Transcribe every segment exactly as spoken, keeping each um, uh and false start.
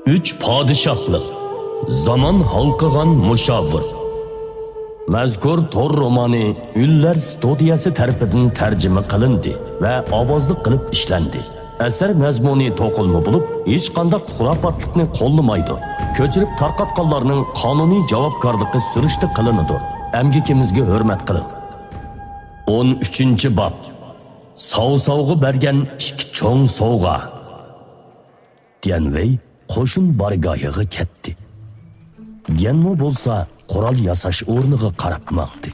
ئۈچ پادىشاھلىق، زامان ھالقىغان مۇشاۋىر. مەزكۇر تور رومانى ئۈنلەر ستۇدىيەسى تەرىپىدىن تەرجىمە قىلىندى ۋە ئاۋازلىق قىلىپ ئىشلەندى. ئەسەر مەزمۇنى توقۇلما بولۇپ، ھېچقانداق خۇراپاتلىقنى قوللىمايدۇ. كۆچۈرۈپ تارقاتقانلارنىڭ قانۇنىي جاۋابكارلىقى سۈرۈشتە قىلىنىدۇ. ئەمگىكىمىزگە ھۆرمەت قىلىڭ. ئون ئۈچىنچى باب. ساۋساۋغا بەرگەن ئىككى چوڭ سوۋغا. ديەنۋېي قوشۇن بارگاھىغا كەتتى. گيەنمو بولسا قورال ياساش ئورنىغا قاراپ ماڭدى.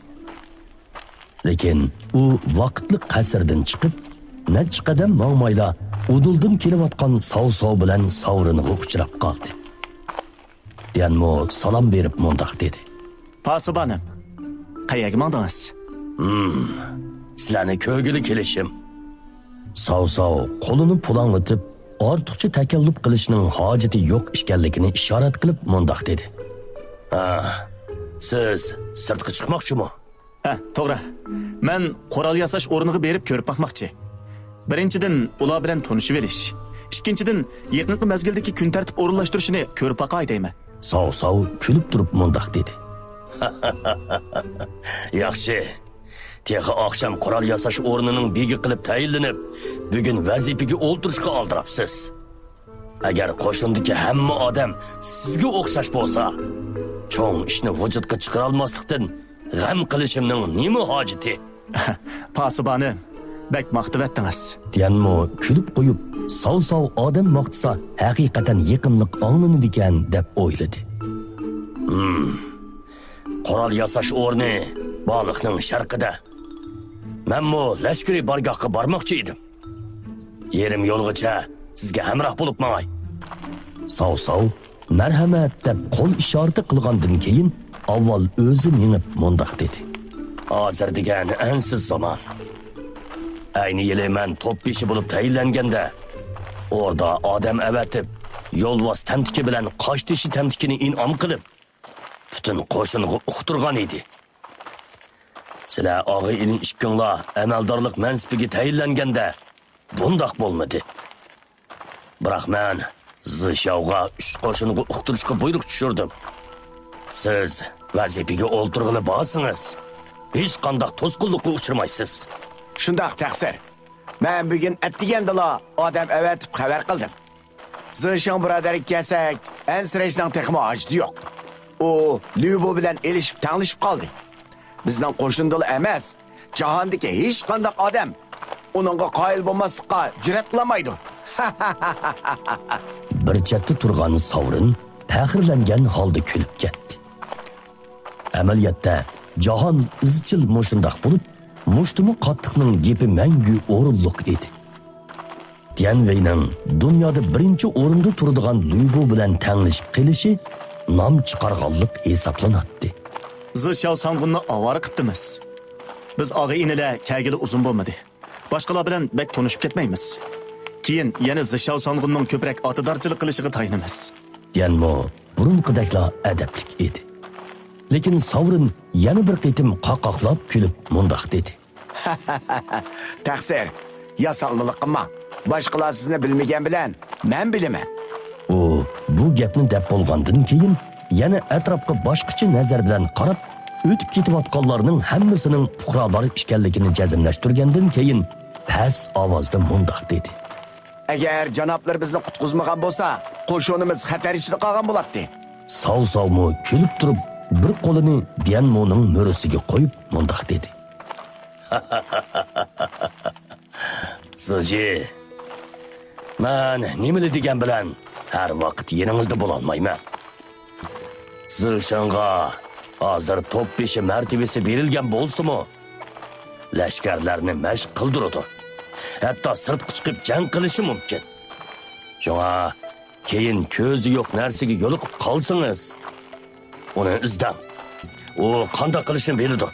لېكىن ئۇ ۋاقىتلىق قەسىردىن چىقىپ، نەچچە قەدەم ماڭمايلا ئۇدۇلدىن كېلىۋاتقان ساۋساۋ بىلەن ساۋرىنغا ئۇچراپ قالدى. ديەنمو سالام بېرىپ مۇنداق دېدى. پاسىبانىم، قەيەرگە ماڭدىڭىز؟ ھىم، سىلەرنى كۆرگىلى كېلىشىم. ساۋساۋ قولىنى پۇلاڭلىتىپ، ئارتۇقچە تەكەللۇپ قىلىشنىڭ ھاجىتى يوق ئىكەنلىكىنى ئىشارەت قىلىپ مۇنداق دېدى. ھە، سىز سىرتقا چىقماقچىمۇ؟ ھە، توغرا. مەن قورال ياساش ئورنىغا بېرىپ كۆرۈپ باقماقچى. بىرىنچىدىن، ئۇلار بىلەن تونۇشۇۋېلىش. ئىككىنچىدىن، يېقىنقى مەزگىلدىكى كۈن تەرتىپ ئورۇنلاشتۇرۇشىنى كۆرۈپ باقاي دەيمەن. ساۋساۋ كۈلۈپ تۇرۇپ مۇنداق دېدى. ياخشى. تېخى ئاخشام قورال ياساش ئورنىنىڭ بېگى قىلىپ تەيىنلىنىپ، بۈگۈن ۋەزىپىگە ئولتۇرۇشقا ئالدىراپسىز. ئەگەر قوشۇندىكى ھەممە ئادەم سىزگە ئوخشاش بولسا، چوڭ ئىشنى ۋۇجۇدقا چىقىرالماسلىقتىن غەم قىلىشىمنىڭ نېمە ھاجىتى؟ پاسىبانىم، بەك ماختىۋەتتىڭىز. ديەنمو كۈلۈپ قويۇپ، ساۋساۋ ئادەم ماختىسا ھەقىقەتەن يېقىملىق ئاڭلىنىدىكەن دەپ ئويلىدى. ھىم، قورال ياساش ئورنى بالىقنىڭ شەرقىدە. مەنمۇ لەشكىرىي بارگاھقا بارماقچى ئىدىم. يېرىم يولغىچە سىزگە ھەمراھ بولۇپ ماڭاي. ساۋساۋ مەرھەمەت دەپ قول ئىشارىتى قىلغاندىن كېيىن، ئاۋۋال ئۆزى مېڭىپ مۇنداق دېدى. ھازىر دېگەن ئەنسىز زامان. ئەينى يىلى مەن توپ بېشى بولۇپ تەيىنلەنگەندە، ئوردا ئادەم ئەۋەتىپ، يولۋاس تەمتىكى بىلەن قاشتېشى تەمتىكىنى ئىنئام قىلىپ، پۈتۈن قوشۇنغا ئۇقتۇرغان ئىدى. سىلەر ئاغا-ئىنى ئىككىڭلار ئەمەلدارلىق مەنسىپىگە تەيىنلەنگەندە، بۇنداق بولمىدى. بىراق مەن زىشياۋغا ئۈچ قوشۇنغا ئۇقتۇرۇشقا بۇيرۇق چۈشۈردۈم. سىز ۋەزىپىگە ئولتۇرغىلى بارسىڭىز، ھېچقانداق توسقۇنلۇققا ئۇچرىمايسىز. شۇنداق، تەقسىر. مەن بۈگۈن ئەتىگەندىلا ئادەم ئەۋەتىپ خەۋەر قىلدىم. زىشياڭ بۇرادەرگە كەلسەك، ئەنسىرەشنىڭ تېخىمۇ ھاجىتى يوق. ئۇ لۈبۇ بىلەن ئېلىشىپ تەڭلىشىپ قالدى. بىزنىڭ قوشۇندىلا ئەمەس، جاھاندىكى ھېچقانداق ئادەم ئۇنىڭغا قايىل بولماسلىققا جۈرئەت قىلالمايدۇ. بىر چەتتە تۇرغان ساۋرىن پەخىرلەنگەن ھالدا كۈلۈپ كەتتى. ئەمەلىيەتتە، جاھان ئىزچىل مۇشۇنداق بولۇپ، مۇشتۇمۇ قاتتىقنىڭ گېپى مەڭگۈ ئورۇنلۇق ئىدى. ديەنۋېينىڭ دۇنيادا بىرىنچى ئورۇندا تۇرىدىغان لۈبۇ بىلەن تەڭلىشىپ قېلىشى نام چىقارغانلىق ھېسابلىناتتى. زىشياۋ ساڭغۇننى ئاۋارە قىپتىمىز. بىز ئاغا-ئىنىلەر كەلگىلى ئۇزۇن بولمىدى. باشقىلار بىلەن بەك تونۇشۇپ كەتمەيمىز. كېيىن يەنە زىشياۋ ساڭغۇننىڭ كۆپرەك ئاتىدارچىلىق قىلىشىغا تايىنىمىز. ديەنمو بۇرۇنقىدەكلا ئەدەپلىك ئىدى. لېكىن ساۋرىن يەنە بىر قېتىم قاقاقلاپ كۈلۈپ مۇنداق دېدى. تەقسىر، ياسالمىلىق قىلماڭ. باشقىلار سىزنى بىلمىگەن بىلەن، مەن بىلىمەن. ئۇ بۇ گەپنى دەپ بولغاندىن كېيىن، يەنە ئەتراپقا باشقىچە نەزەر بىلەن قاراپ، ئۆتۈپ كېتىۋاتقانلارنىڭ ھەممىسىنىڭ پۇقرالار ئىكەنلىكىنى جەزملەشتۈرگەندىن كېيىن، پەس ئاۋازدا مۇنداق دېدى. ئەگەر جانابلىرى بىزنى قۇتقۇزمىغان بولسا، قوشۇنىمىز خەتەر ئىچىدە قالغان بولاتتى. ساۋساۋمۇ كۈلۈپ تۇرۇپ، بىر قولىنى ديەنمونىڭ مۈرىسىگە قويۇپ، مۇنداق دېدى. زىجى، مەن نېمىلا دېگەن بىلەن ھەر ۋاقىت يېنىڭىزدا بولالمايمەن. زىشياڭغا ھازىر توپ بېشى مەرتىۋىسى بېرىلگەن بولسىمۇ، لەشكەرلەرنى مەشىق قىلدۇرىدۇ. ھەتتا سىرتقا چىقىپ جەڭ قىلىشى مۇمكىن. شۇڭا كېيىن كۆزى يوق نەرسىگە يولۇقۇپ قالسىڭىز، ئۇنى ئىزدەڭ. ئۇ قانداق قىلىشنى بىلىدۇ.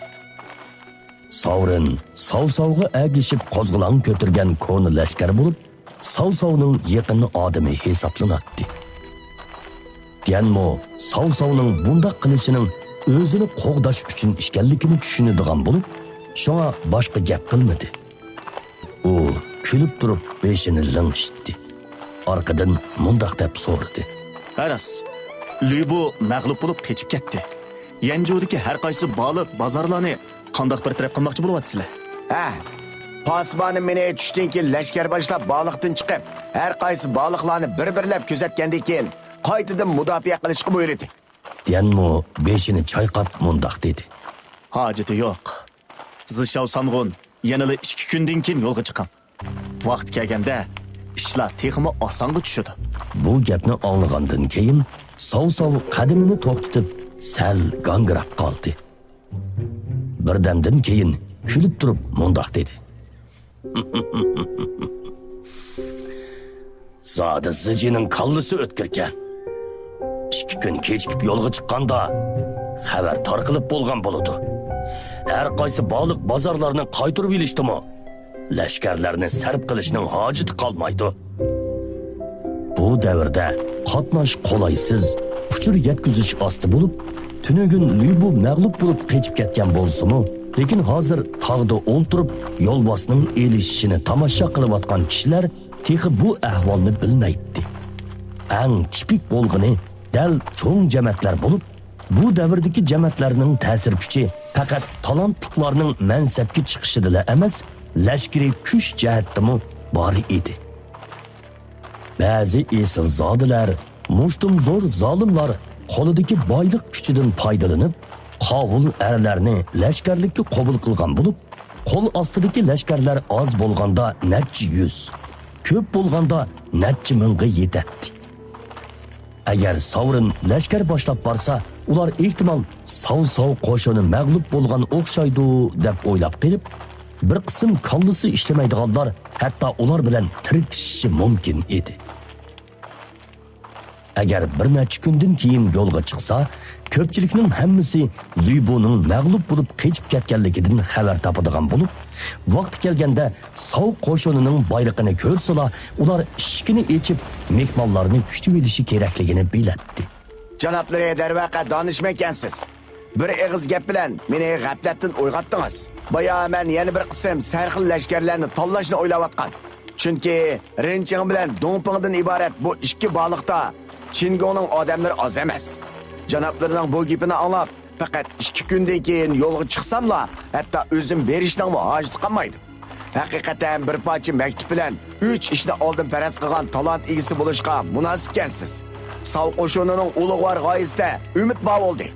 ساۋرىن ساۋساۋغا ئەگىشىپ قوزغىلاڭ كۆتۈرگەن كونا لەشكەر بولۇپ، ساۋساۋنىڭ يېقىن ئادىمى ھېسابلىناتتى. ديەنمو ساۋساۋنىڭ بۇنداق قىلىشىنىڭ ئۆزىنى قوغداش ئۈچۈن ئىكەنلىكىنى چۈشىنىدىغان بولۇپ، شۇڭا باشقا گەپ قىلمىدى. ئۇ كۈلۈپ تۇرۇپ بېشىنى لىڭشىتتى. ئارقىدىن مۇنداق دەپ سورىدى. ھە راست، لۈيبۇ مەغلۇپ بولۇپ قېچىپ كەتتى. يەنجۇدىكى ھەر قايسى بالىق، بازارلارنى قانداق بىر تەرەپ قىلماقچى بولۇۋاتىسىلەر؟ ھە، پاسىبانىم مېنى چۈشتىن كېيىن لەشكەر باشلاپ بالىقتىن چىقىپ، ھەر قايسى بالىقلارنى بىر-بىرلەپ كۆزەتكەندىن كېيىن، قايتىدىن مۇداپىئە قىلىشقا بۇيرۇدى. ديەنمۇ بېشىنى چايقاپ مۇنداق دېدى. ھاجىتى يوق. زىشياۋ سانغۇن يەنىلا ئىككى كۈندىن كېيىن يولغا چىقىڭ. ۋاقتى كەلگەندە ئىشلار تېخىمۇ ئاسانغا چۈشىدۇ. بۇ گەپنى ئاڭلىغاندىن كېيىن ساۋساۋ قەدىمىنى توختىتىپ سەل گاڭگىراپ قالدى. بىردەمدىن كېيىن كۈلۈپ تۇرۇپ مۇنداق دېدى. زادى زىجىنىڭ كاللىسى ئۆتكۈركەن. ئىككى كۈن كېچىكىپ يولغا چىققاندا، خەۋەر تارقىلىپ بولغان بولىدۇ. ھەر قايسى بالىق بازارلارنى قايتۇرۇۋېلىشتىمۇ، لەشكەرلەرنى سەرپ قىلىشنىڭ ھاجىتى قالمايدۇ. بۇ دەۋردە قاتناش قولايسىز، ئۇچۇر يەتكۈزۈش ئاستا بولۇپ، تۈنۈگۈن لۈيبۇ مەغلۇپ بولۇپ قېچىپ كەتكەن بولسىمۇ، لېكىن ھازىر تاغدا ئولتۇرۇپ يولۋاسنىڭ ئېلىشىشىنى تاماشا قىلىۋاتقان كىشىلەر تېخى بۇ ئەھۋالنى بىلمەيتتى. ئەڭ تىپىك بولغىنى دەل چوڭ جەمەتلەر بولۇپ، بۇ دەۋردىكى جەمەتلەرنىڭ تەسىر كۈچى پەقەت تالانتلىقلارنىڭ مەنسەپكە چىقىشىدىلا ئەمەس، لەشكىرىي كۈچ جەھەتتىمۇ بار ئىدى. بەزى ئېسىلزادىلەر مۇشتۇمزور زالىملار قولىدىكى بايلىق كۈچىدىن پايدىلىنىپ، قاۋۇل ئەرلەرنى لەشكەرلىككە قوبۇل قىلغان بولۇپ، قول ئاستىدىكى لەشكەرلەر ئاز بولغاندا نەچچە يۈز، كۆپ بولغاندا نەچچە مىڭغا يېتەتتى. ئەگەر ساۋرىن لەشكەر باشلاپ بارسا، ئۇلار ئېھتىمال ساۋساۋ قوشۇنى مەغلۇپ بولغان ئوخشايدۇ، دەپ ئويلاپ قېلىپ، بىر قىسىم كاللىسى ئىشلىمەيدىغانلار ھەتتا ئۇلار بىلەن تىركىشىشى مۇمكىن ئىدى. ئەگەر بىر نەچچە كۈندىن كېيىن يولغا چىقسا، كۆپچىلىكنىڭ ھەممىسى لۈيبۇنىڭ مەغلۇپ بولۇپ قېچىپ كەتكەنلىكىدىن خەۋەر تاپىدىغان بولۇپ، ۋاقتى كەلگەندە ساۋ قوشۇنىنىڭ بايرىقىنى كۆرسىلا، ئۇلار ئىشىكىنى ئېچىپ، مېھمانلارنى كۈتۈۋېلىشى كېرەكلىكىنى بىلەتتى. جانابلىرى دەرۋەقە دانىشمەنكەنسىز. بىر ئېغىز گەپ بىلەن مېنى غەپلەتتىن ئويغاتتىڭىز. بايا مەن يەنە بىر قىسىم سەرخىل لەشكەرلەرنى تاللاشنى ئويلاۋاتقان. چۈنكى رېنچىڭ بىلەن دۇڭپىڭدىن ئىبارەت بۇ ئىككى بالىقتا چىنگوڭنىڭ ئادەملىرى ئاز ئەمەس. جانابلىرىنىڭ بۇ گېپىنى ئاڭلاپ، پەقەت ئىككى كۈندىن كېيىن يولغا چىقساملا، ھەتتا ئۆزۈم بېرىشنىڭمۇ ھاجىتى قالمايدۇ. ھەقىقەتەن بىر پارچە مەكتۇپ بىلەن ئۈچ ئىشنى ئالدىن پەرەز قىلغان تالانت ئىگىسى بولۇشقا مۇناسىپكەنسىز. ساۋ قوشۇنىنىڭ ئۇلۇغۋار غايىسىدە ئۈمىد بار بولدى.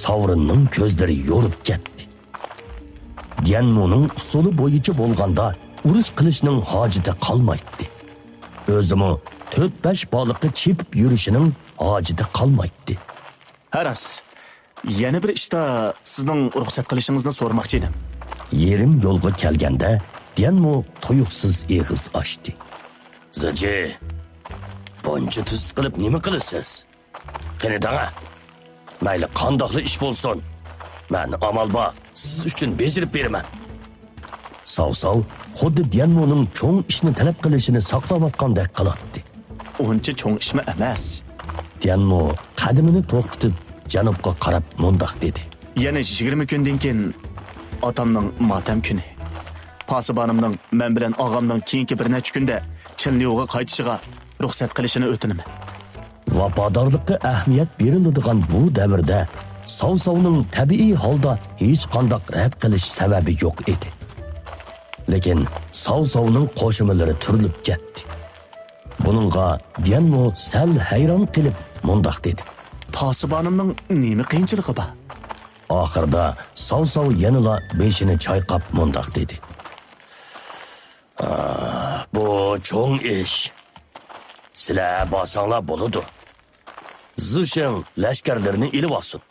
ساۋرىننىڭ كۆزلىرى يورۇپ كەتتى. ديەنمۇنىڭ ئۇسۇلى بويىچە بولغاندا، ئۇرۇش قىلىشنىڭ ھاجىتى قالمايتتى. ئۆزىمۇ تۆت-بەش بالىققا چېپىپ يۈرۈشىنىڭ ھاجىتى قالمايتتى. ھە راست، يەنە بىر ئىشتا سىزنىڭ رۇخسەت قىلىشىڭىزنى سورىماقچى ئىدىم. يېرىم يولغا كەلگەندە، ديەنمۇ تۇيۇقسىز ئېغىز ئاچتى. زىجى، بۇنچە تۈزۈت قىلىپ نېمە قىلىسىز؟ قېنى دەڭە. مەيلى قانداقلا ئىش بولسۇن، مەن ئامال بار سىز ئۈچۈن بېجىرىپ بېرىمەن. ساۋساۋ خۇددى ديەنمۇنىڭ چوڭ ئىشنى تەلەپ قىلىشىنى ساقلاۋاتقاندەك قىلاتتى. ئۇنچە چوڭ ئىشمۇ ئەمەس. ديەنمۇ قەدىمىنى توختىتىپ، جەنۇبقا قاراپ مۇنداق دېدى. يەنە يىگىرمە كۈندىن كېيىن ئاتامنىڭ ماتەم كۈنى. پاسىبانىمنىڭ مەن بىلەن ئاغامنىڭ كېيىنكى بىر نەچچە كۈندە چىنليۇغا قايتىشىغا رۇخسەت قىلىشىنى ئۆتۈنىمەن. ۋاپادارلىققا ئەھمىيەت بېرىلىدىغان بۇ دەۋردە ساۋساۋنىڭ تەبىئىي ھالدا ھېچقانداق رەت قىلىش سەۋەبى يوق ئىدى. لېكىن ساۋساۋنىڭ قوشۇمىلىرى تۈرۈلۈپ كەتتى. بۇنىڭغا ديەنمۇ سەل ھەيران قېلىپ مۇنداق دېدى. پاسىبانىمنىڭ نېمە قىيىنچىلىقى بار؟ ئاخىرىدا ساۋساۋ يەنىلا بېشىنى چايقاپ مۇنداق دېدى. ئا، بۇ چوڭ ئىش. سىلەر بارساڭلار بولىدۇ. زىشېڭ لەشكەرلىرىنى ئېلىۋالسۇن.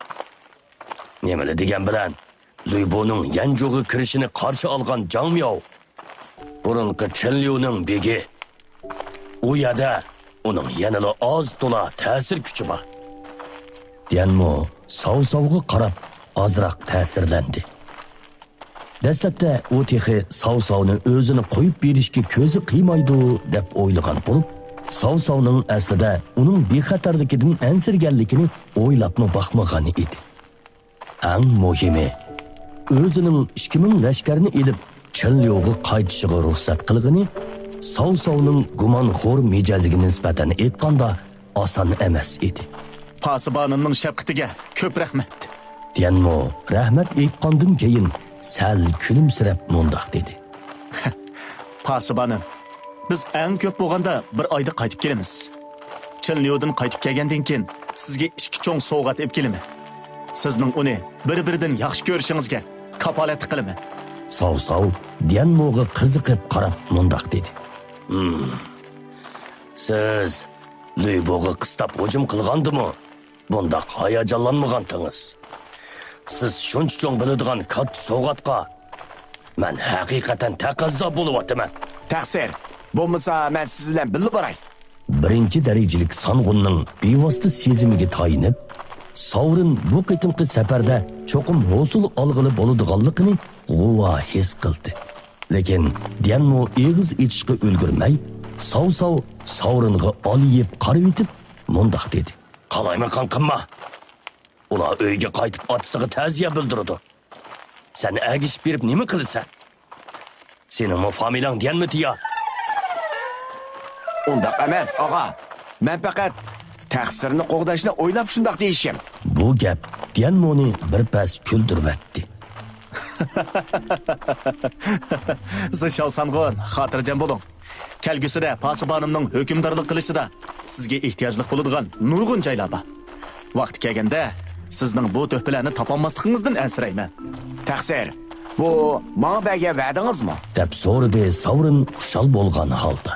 نېمىلا دېگەن بىلەن، لۈيبۇنىڭ يەنجۇغا كىرىشىنى قارشى ئالغان جاڭ مياۋ بۇرۇنقى چېنليۇنىڭ بېگى. ئۇ يەردە ئۇنىڭ يەنىلا ئاز-تولا تەسىر كۈچى بار. ديەنمۇ ساۋساۋغا قاراپ ئازراق تەسىرلەندى. دەسلەپتە ئۇ تېخى ساۋساۋنى ئۆزىنى قويۇپ بېرىشكە كۆزى قىيمايدۇ دەپ ئويلىغان بولۇپ، ساۋساۋنىڭ ئەسلىدە ئۇنىڭ بىخەتەرلىكىدىن ئەنسىرىگەنلىكىنى ئويلاپمۇ باقمىغان ئىدى. ئەڭ مۇھىمى، ئۆزىنىڭ ئىككى مىڭ لەشكەرنى ئېلىپ، چېنليۇغا قايتىشىغا رۇخسەت قىلغىنى ساۋساۋنىڭ گۇمانخور مىجەزىگە نىسبەتەن ئېيتقاندا، ئاسان ئەمەس ئىدى. پاسىبانىمنىڭ شەپقىتىگە كۆپ رەھمەت. ديەنمو رەھمەت ئېيتقاندىن كېيىن سەل كۈلۈمسىرەپ مۇنداق دېدى. پاسىبانىم، بىز ئەڭ كۆپ بولغاندا بىر ئايدا قايتىپ كېلىمىز. چىنليۇدىن قايتىپ كەلگەندىن كېيىن سىزگە ئىككى چوڭ سوۋغات ئېلىپ كېلىمەن. سىزنىڭ ئۇنى بىر-بىرىدىن ياخشى كۆرۈشىڭىزگە كاپالەتلىك قىلىمەن. ساۋساۋ ديەنموغا قىزىقىپ قاراپ مۇنداق دېدى. ھىم، سىز لۈيبوغا قىستاپ ھۇجۇم قىلغاندىمۇ بۇنداق ھاياجانلانمىغانتىڭىز. سىز شۇنچە چوڭ بىلىدىغان كاتتا سوۋغاتقا مەن ھەقىقەتەن تەقەززا بولۇۋاتىمەن. تەقسىر، بولمىسا مەن سىز بىلەن بىللە باراي. بىرىنچى دەرىجىلىك سانغۇننىڭ بىۋاسىتە سېزىمىگە تايىنىپ، ساۋرىن بۇ قېتىمقى سەپەردە چوقۇم ھوسۇل ئالغىلى بولىدىغانلىقىنى غۇۋا ھېس قىلدى. لېكىن ديەنمو ئېغىز ئېچىشقا ئۈلگۈرمەي، ساۋساۋ ساۋرىنغا ئالىيىپ قارىۋېتىپ مۇنداق دېدى. قالايمىقان قىلما. ئۇلار ئۆيگە قايتىپ ئاتىسىغا تەزىيە بىلدۈرىدۇ. سەن ئەگىشىپ بېرىپ نېمە قىلىسەن؟ سېنىڭمۇ فامىلەڭ ديەنمىتى يا؟ ئۇنداق ئەمەس، ئاغا. مەن پەقەت تەقسىرنى قوغداشنى ئويلاپ شۇنداق دېيىشىم. بۇ گەپ ديەنمونى بىر پەس كۈلدۈرۈۋەتتى. زىشاۋ سانغۇن، خاتىرجەم بولۇڭ. كەلگۈسىدە پاسىبانىمنىڭ ھۆكۈمدارلىق قىلىشىدا سىزگە ئېھتىياجلىق بولىدىغان نۇرغۇن جايلار بار. ۋاقتى كەلگەندە سىزنىڭ بۇ تۆھپىلەرنى تاپالماسلىقىڭىزدىن ئەنسىرەيمەن. تەقسىر، بۇ ماڭا بەرگەن ۋەدىڭىزمۇ؟ دەپ سورىدى ساۋرىن خۇشال بولغان ھالدا.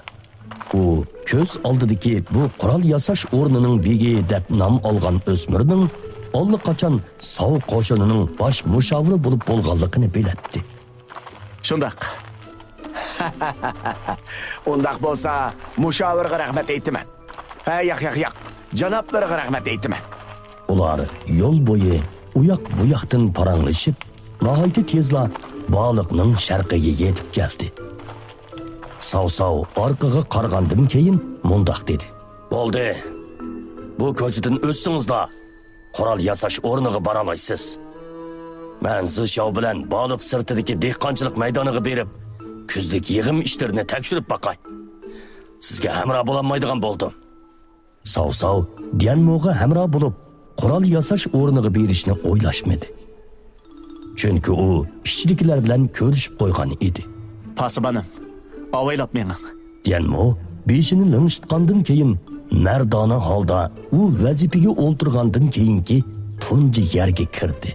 ئۇ كۆز ئالدىدىكى بۇ قورال ياساش ئورنىنىڭ بېگى دەپ نام ئالغان ئۆسمۈرنىڭ ئاللىقاچان ساۋ قوشۇنىنىڭ باش مۇشاۋىرى بولۇپ بولغانلىقىنى بىلەتتى. شۇنداق. ئۇنداق بولسا مۇشاۋىرغا رەھمەت ئېيتىمەن. ھە، ياق، ياق، ياق. جانابلىرىغا رەھمەت ئېيتىمەن. ئۇلار يول بويى ئۇياق-بۇياقتىن پاراڭلىشىپ، ناھايىتى تېزلا بالىقنىڭ شەرقىگە يېتىپ كەلدى. ساۋساۋ ئارقىغا قارىغاندىن كېيىن مۇنداق دېدى. بولدى. بۇ كوچىدىن ئۆتسىڭىزلا، قورال ياساش ئورنىغا بارالايسىز. مەن زىشاۋ بىلەن بالىق سىرتىدىكى دېھقانچىلىق مەيدانىغا بېرىپ، كۈزلۈك يىغىم ئىشلىرىنى تەكشۈرۈپ باقاي. سىزگە ھەمراھ بولالمايدىغان بولدۇم. ساۋساۋ ديەنموغا ھەمراھ بولۇپ، قورال ياساش ئورنىغا بېرىشنى ئويلاشمىدى. چۈنكى ئۇ ئىچىدىكىلەر بىلەن كۆرۈشۈپ قويغان ئىدى. پاسىبانىم، ئاۋايلاپ مېڭىڭ. ديەنمو بېشىنى لىڭشىتقاندىن كېيىن، مەردانە ھالدا ئۇ ۋەزىپىگە ئولتۇرغاندىن كېيىنكى تۇنجى يەرگە كىردى.